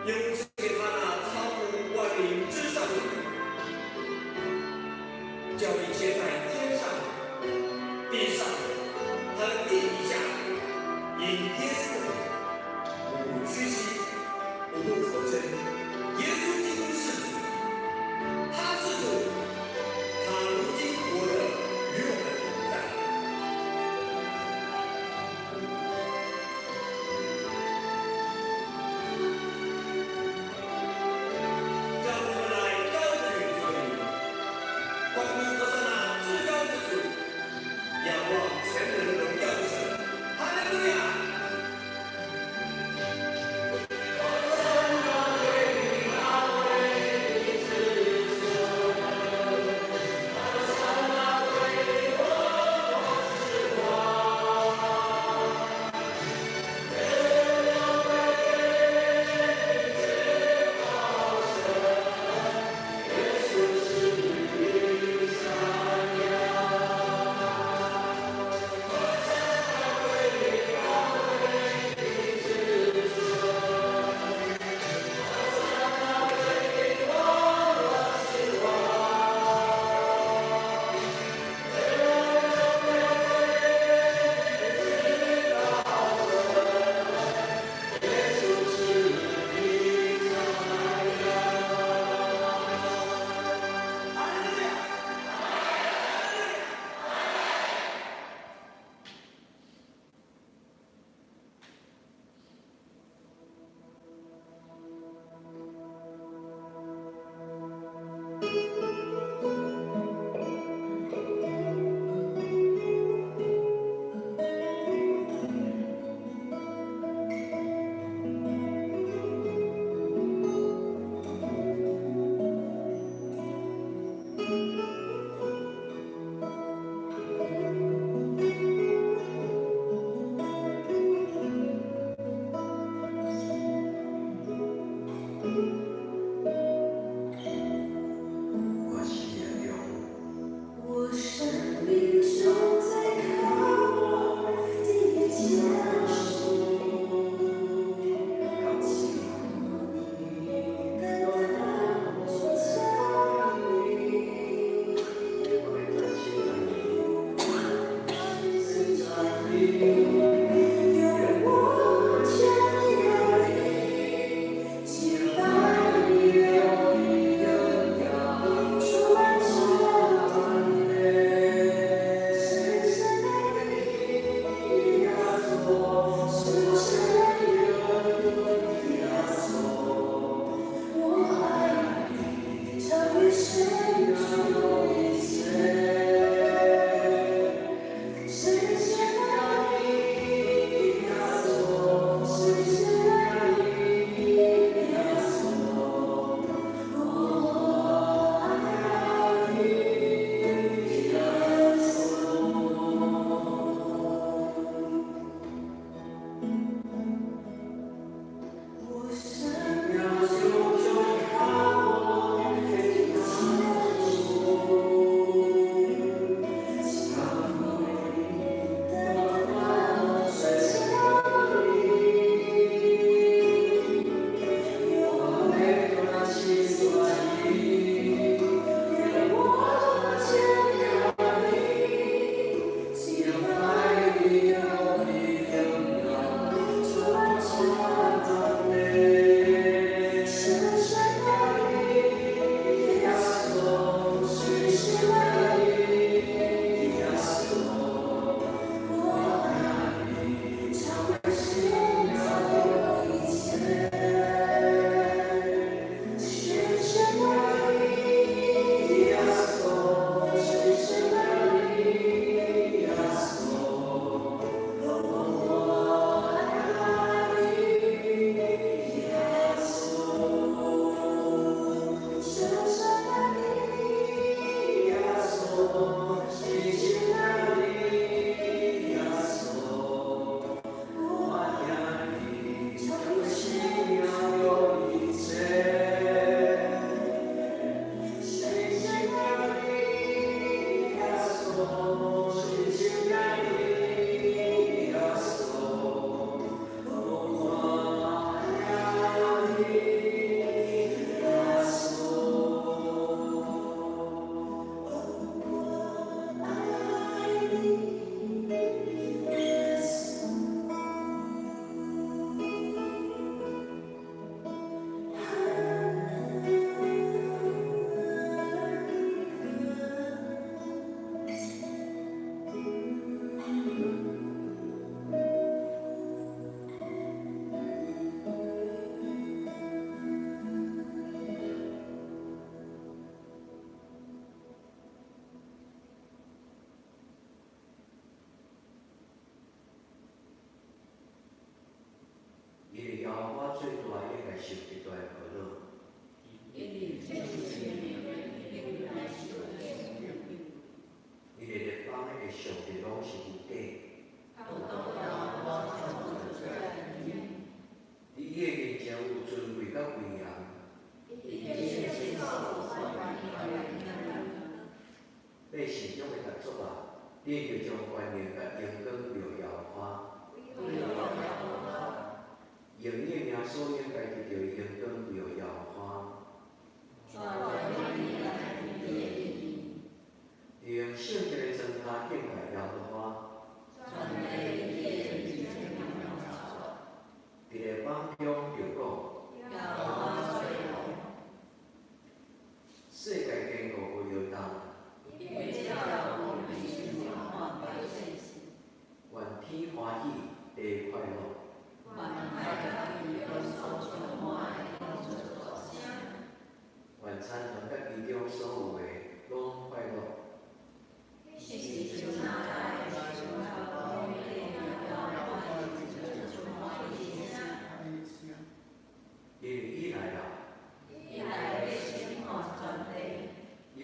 永賜給他那超乎萬民之上的名，叫一切在天上、地上和地底下，因耶穌的名，無不屈膝，無不口稱耶穌基督是主，他是主，他如今活着與我們同在。讓我們來高舉主的名，歡呼和散那至高之主，仰望全能榮耀的神。哈利路亞！哈利路亞！我生命中，我生命中最渴望的一件事，求你單單去降臨，我欲專心專意，全心全意，用我全力求拜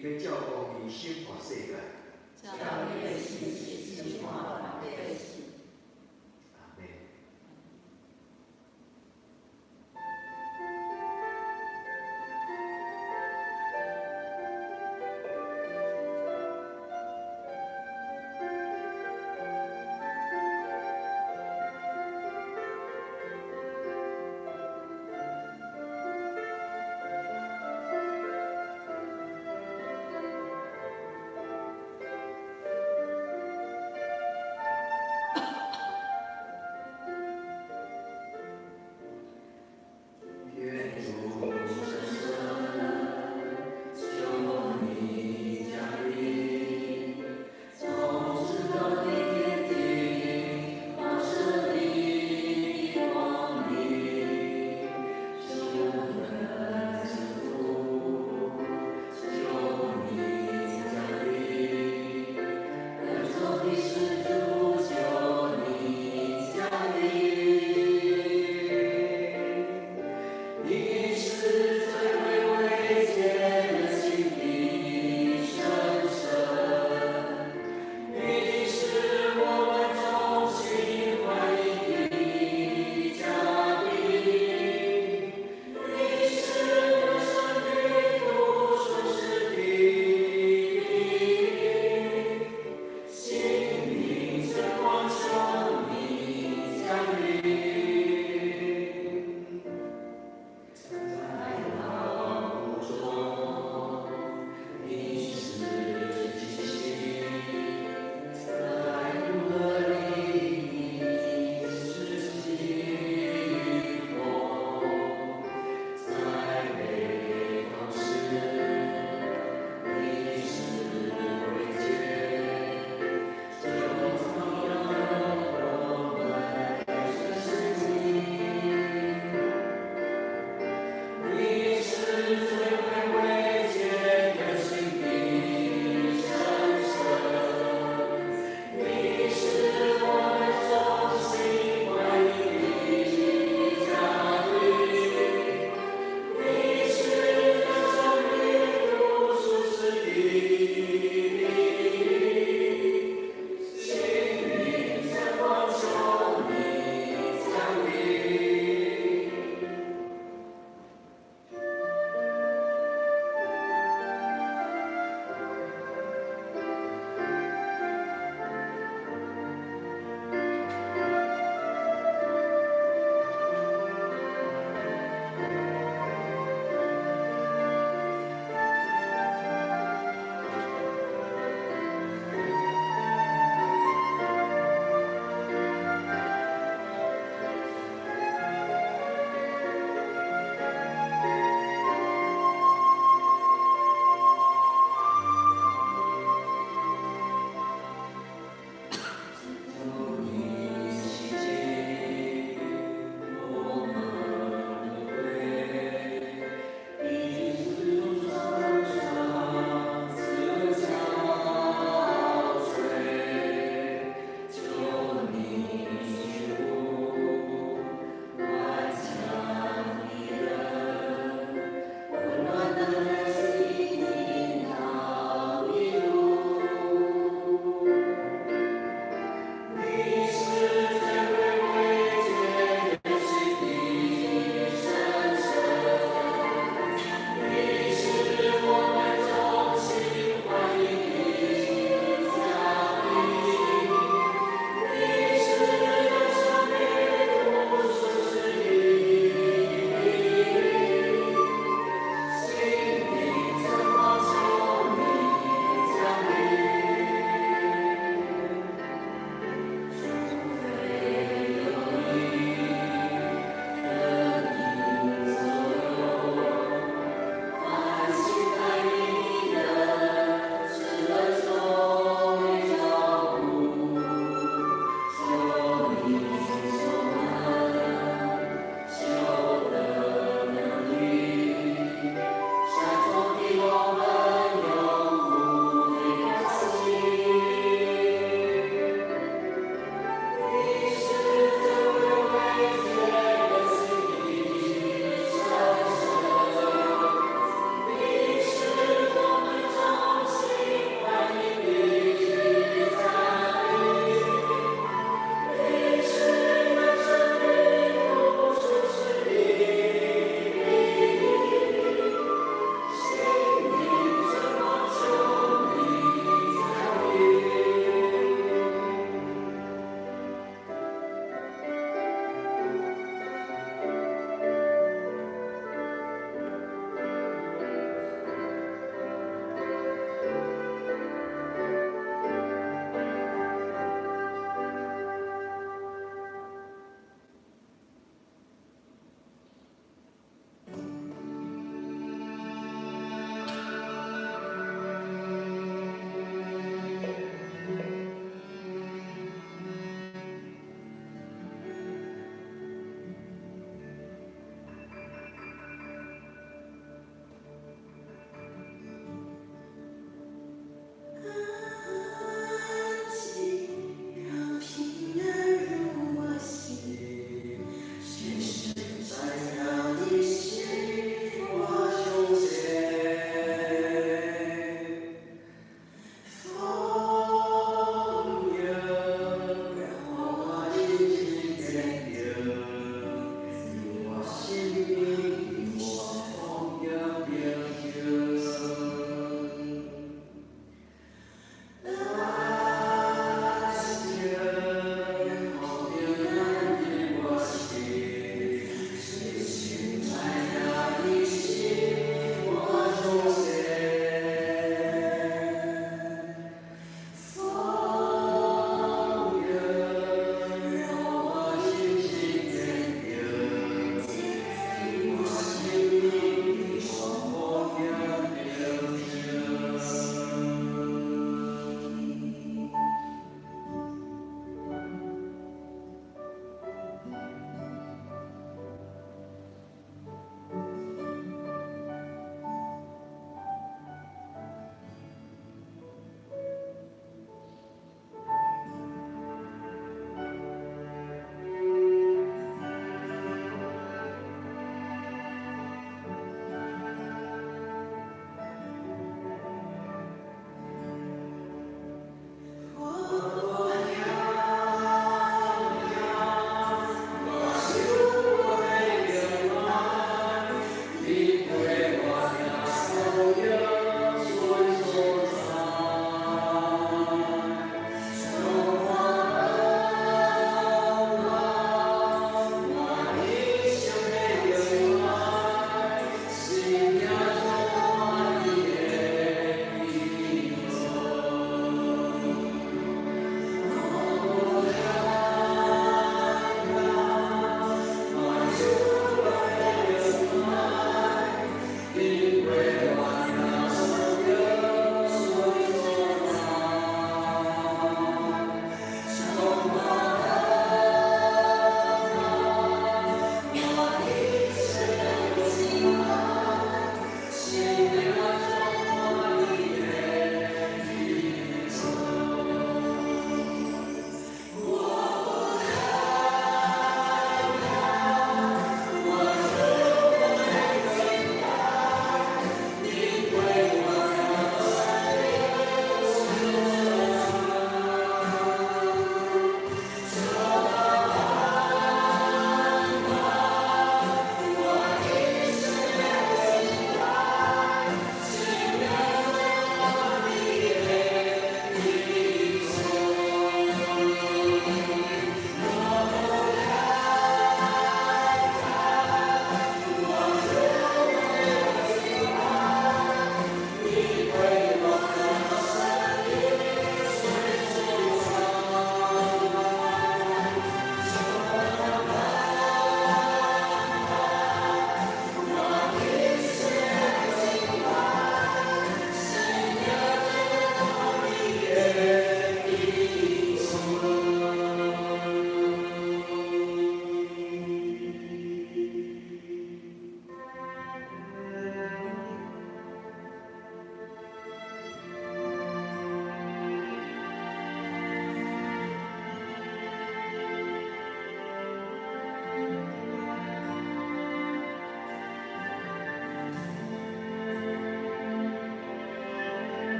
伊欲照公義審判世界。照伊的信實審判百姓。阿門。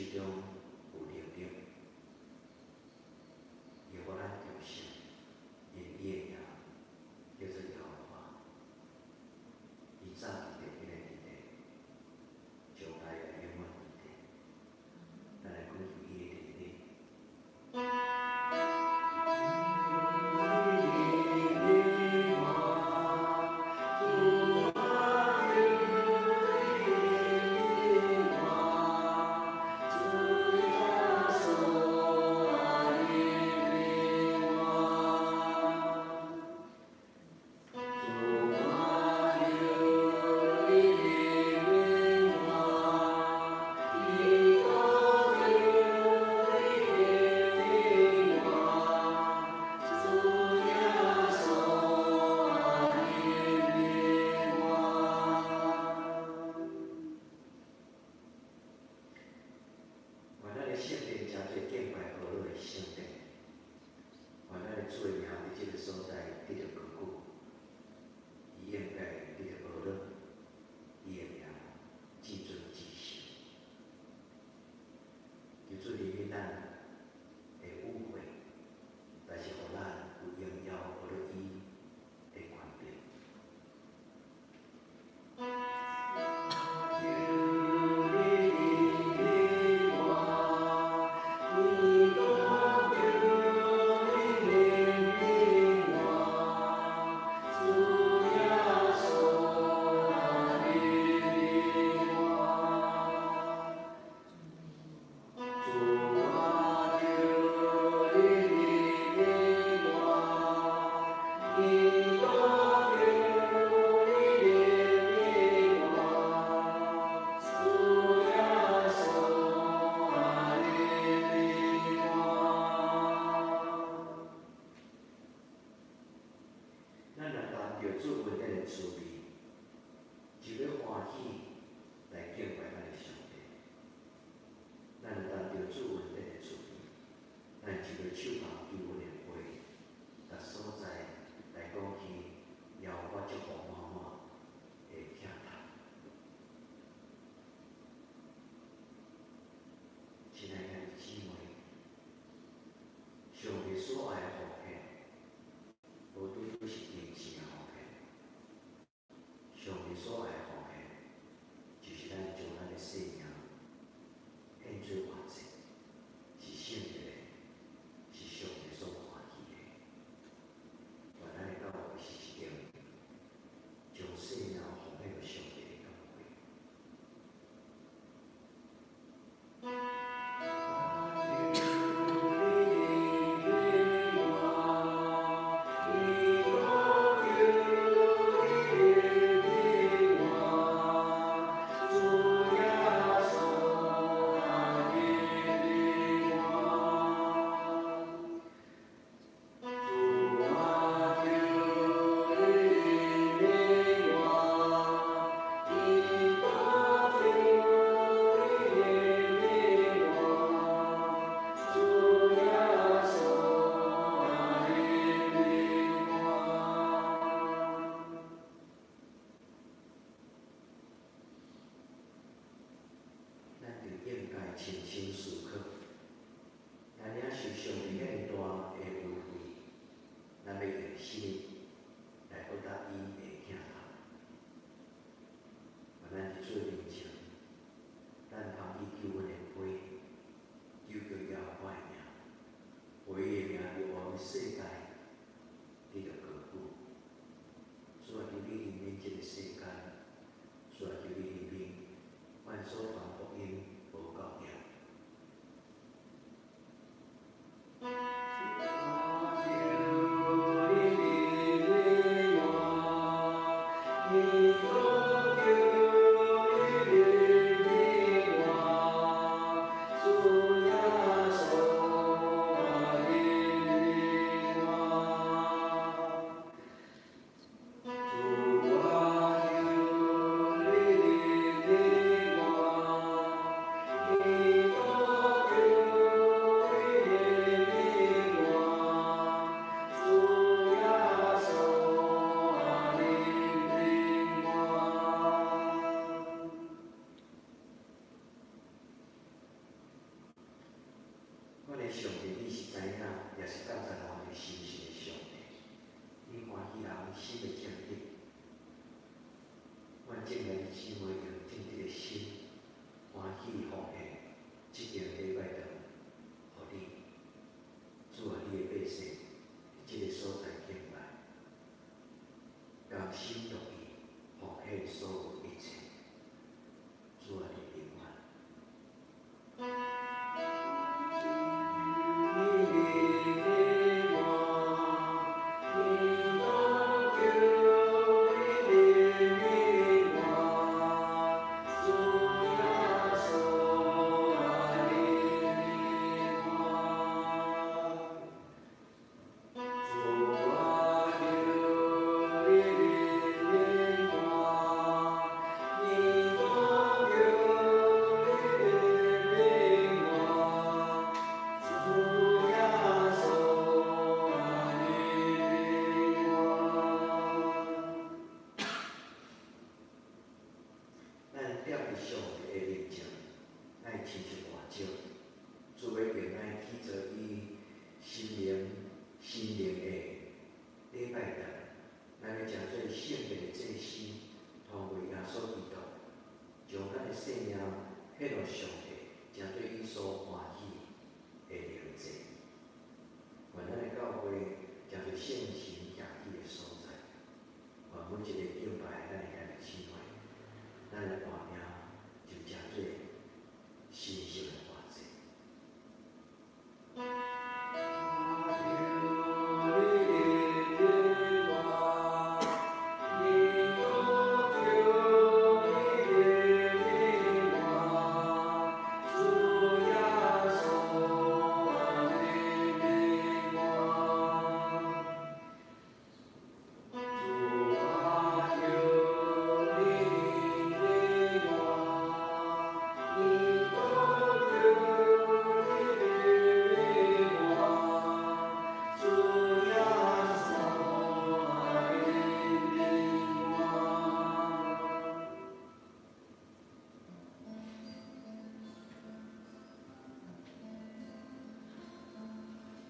手中有能力，伊予咱得勝，因伊的名叫做耶和華。伊早佇地，現在佇地，將來也永遠佇地。咱來講求伊的憐憫。願咱的聖殿成做敬拜和樂的聖殿，願咱的主的名佇這个所在得著高舉，伊應該得著呵咾，伊的名至尊至聖。求主憐憫咱的污穢，但是予咱有榮耀呵咾伊的權柄。咱若擔著主恩典的滋味，就欲歡喜來敬拜咱的上帝。咱若擔著主恩典的滋味，咱就欲手捧救恩的杯，逐所在來講起耶和華祝福滿滿的疼痛。親愛的兄弟姊妹，上帝所愛的奉獻，無拄拄是金錢的奉獻。上帝所愛的奉獻，就是咱將咱的生命獻做活祭，是聖潔的，是上帝所歡喜的。願咱的教會是一間將生命奉獻予上帝的教會。咱就應該深深思考，咱領受上帝遐爾大的恩惠，咱欲用啥物來報答伊的疼痛？願咱佇主面前，咱捧起救恩的杯，求叫耶和華的名，予伊的名佇黑暗世界得著高舉。主啊，求你憐憫這个世間，主啊，求你憐憫凡所傳福音無夠了，上帝的臨在，愛親像活石，主欲用咱去做伊心靈心靈的禮拜壇，咱欲成做聖潔的祭司，通過耶穌基督，將咱的生命獻予上帝，成做伊所歡喜的靈祭。願咱的教會成做聖神徛起的所在，願每一个敬拜咱的兄弟姊妹，咱的活命就成做神聖的活祭。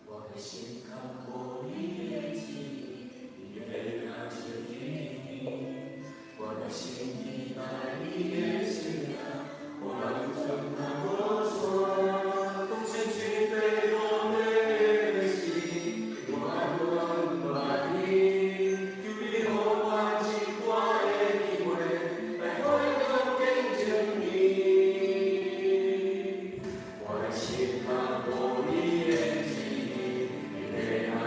我的心靠無你的旨意，你的名就甜甜。我的心期待你的聖名，我來尊他無山。奉獻去對我的心，我愛阮愛你，求你予我一掛的機會，來快樂見證你。我的心靠無你的旨意，你的愛。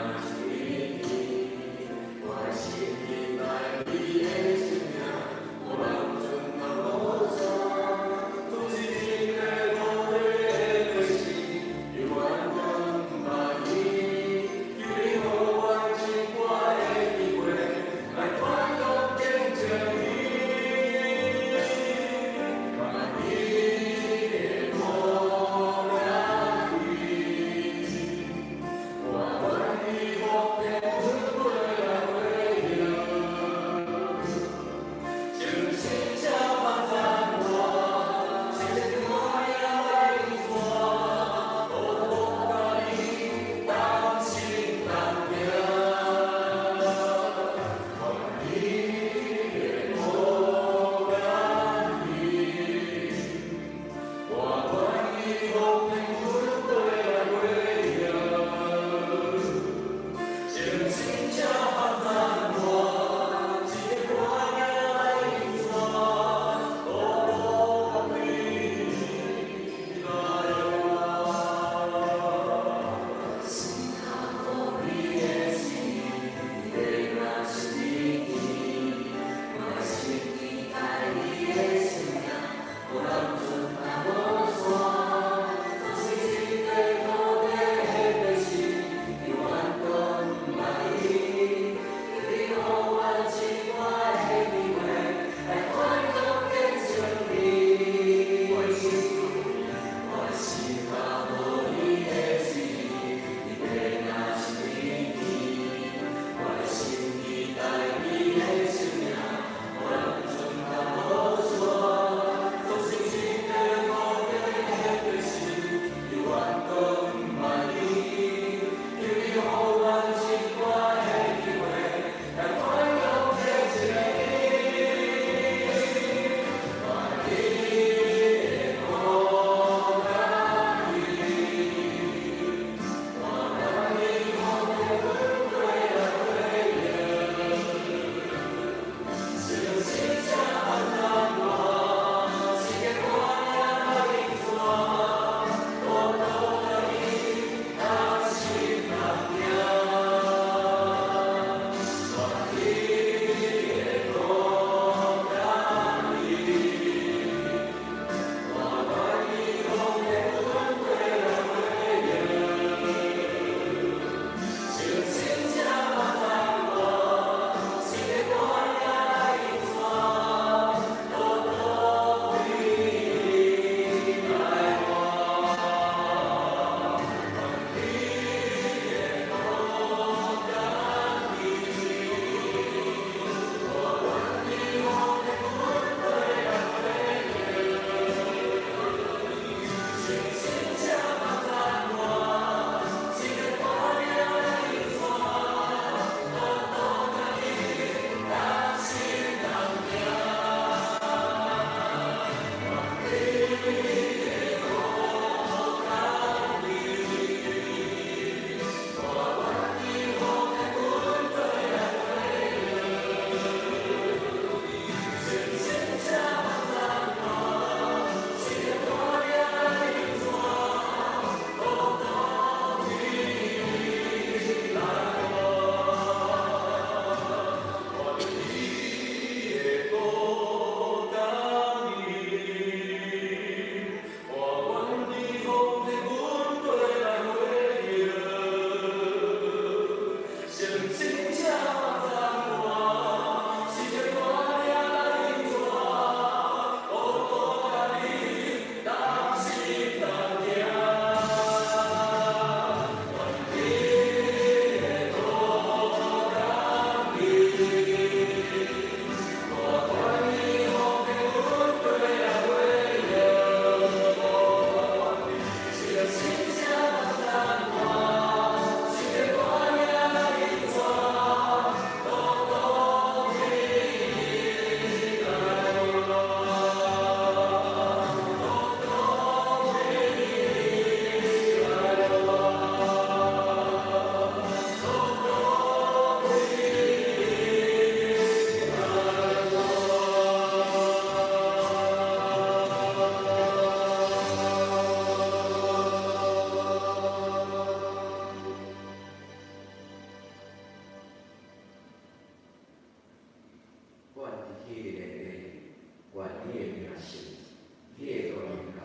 臨到，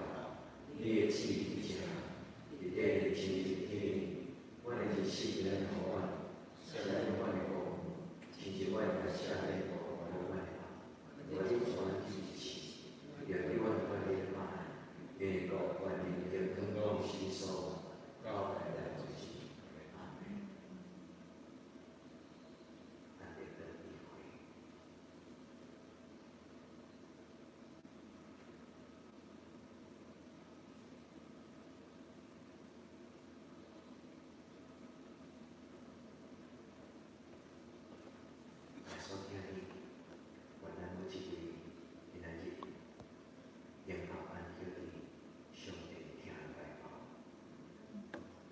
你的旨意伫遮，伫地親像伫天。阮的日食咱予阮。